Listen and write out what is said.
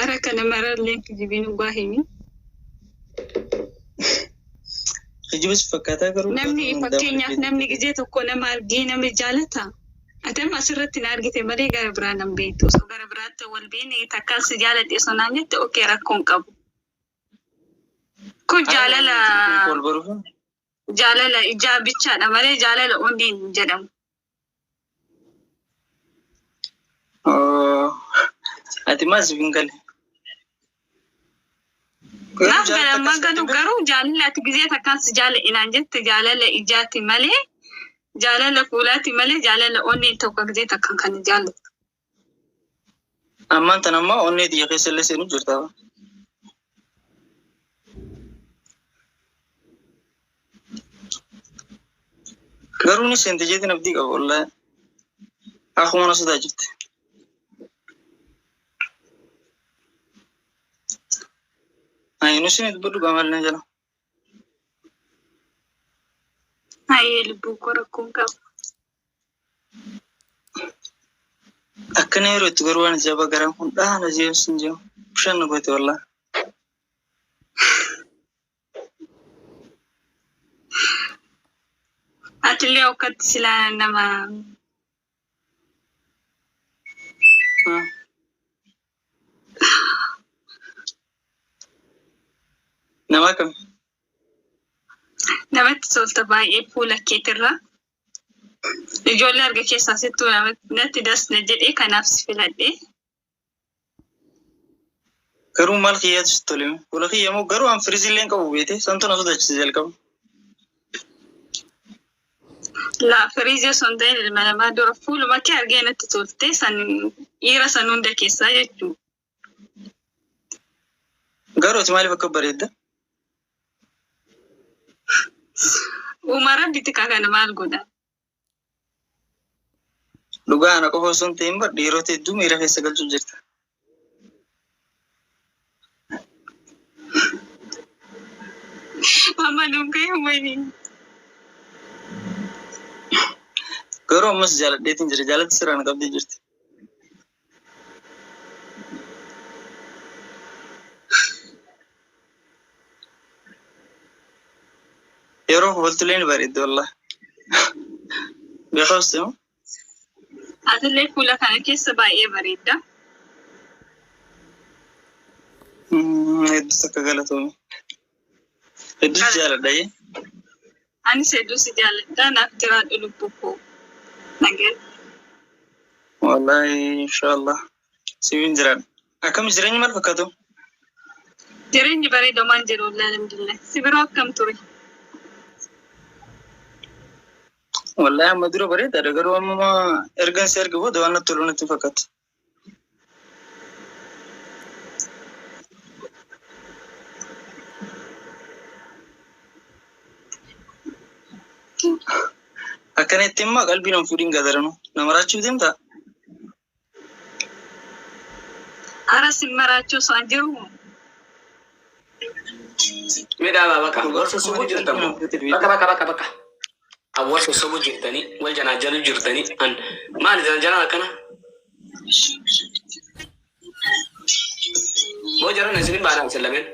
Ara kana marallee kijibiin dhugaa himi. Kijibas fakkaataa garuu Namni fakkeenyaaf namni gizee tokko nama argee nama jaalata. Ati amma asirratti na argite malee gara biraa nan beektu. Osoo gara biraatti wal beekne takkaan si jaaladhe osoo naan jette okay rakkoon qabu. Kun jaalala Wal baruuf jaalala ijaa bichaadha malee jaalala onnee hin jedhamu. Ati maal siif hin galle? Naaf galammaa galu garuu jaalala ati gizee takkaan si jaaladhe naan jette jaalala ijaati malee jaalala fuulaati malee jaalala onneen tokko gizee takkaan kan hin jaallattu. Ammaan tan ammoo onnee tiyya keessa illee seenu jirta. Garuu ni seente jeetiin abdii qaba wallaahi. Akkuma na sodaachifte. Ayi nu isin dubbadhu qaamallee jala. Hayyee lubbuu koo rakkoon qabu. Akkana yeroo itti garuu waan ajaa'ibaa garaan kun dhaana jeemsi hin jiru. Bishaan na goote wallaahi. Atillee okkatti silaa nama Nama akkam? Namatti tolta baay'ee fuula keetirraa. Ijoollee arga keessaa sittuu natti das na jedhee kanaaf si filadhe. Garuu maal kiyyaatu sitti tole? Fuula kiyya moo garuu an firiizii illee hin qabu beete santu na sodaachise jalqaba. Laa firiizii osoo hin ta'in ilma namaa dura fuuluma kee argee natti tolte san dhiira san hunda keessaa jechuudha. Garuu ati maaliif akka bareedda? Uumaa rabbitti kaa kana maal godha? Dhugaa ana qofa osoo hin ta'in bar dhiirota hedduu miira keessa galchuu jirta. Amma nuun ka'e uumanii. Garuu ammas jaaladheetiin jira. Jaalatti sirraa na qabdee jirti. Yeroo kofaltullee ni bareeddi wallah. Beekaa hojjete moo? Atillee fuula kana keessa baay'ee bareedda. Hedduu takka galatoomi. Hedduu si jaaladha. Anis hedduu si jaaladha. Naaf jiraadhu lubbuu koo. Nagaan. Wallahi inshallah. Siifin jiraadha. Akkam jireenyi maal fakkaatu? Jireenyi bareedomaan jiru wallahi alhamdulillah. Si biroo akkam ture? Wallahi amma dura bareedaadha garuu amma ergan si arge booda waan natti tolu natti hin fakkaatu. Akkana itti immoo qalbii nama fuudhiin gadaranu. Nama raachuuf deemtaa? Ara sin maraachuu osoo an jiru. Mee dhaabaa bakka wal sossobuu jirtan moo? Bakka bakka bakka bakka. An wal sossobuu jirtanii wal janaajanuu jirtanii an maali janaajanaan akkana? Boo jaran isin hin baanaa isin lameen.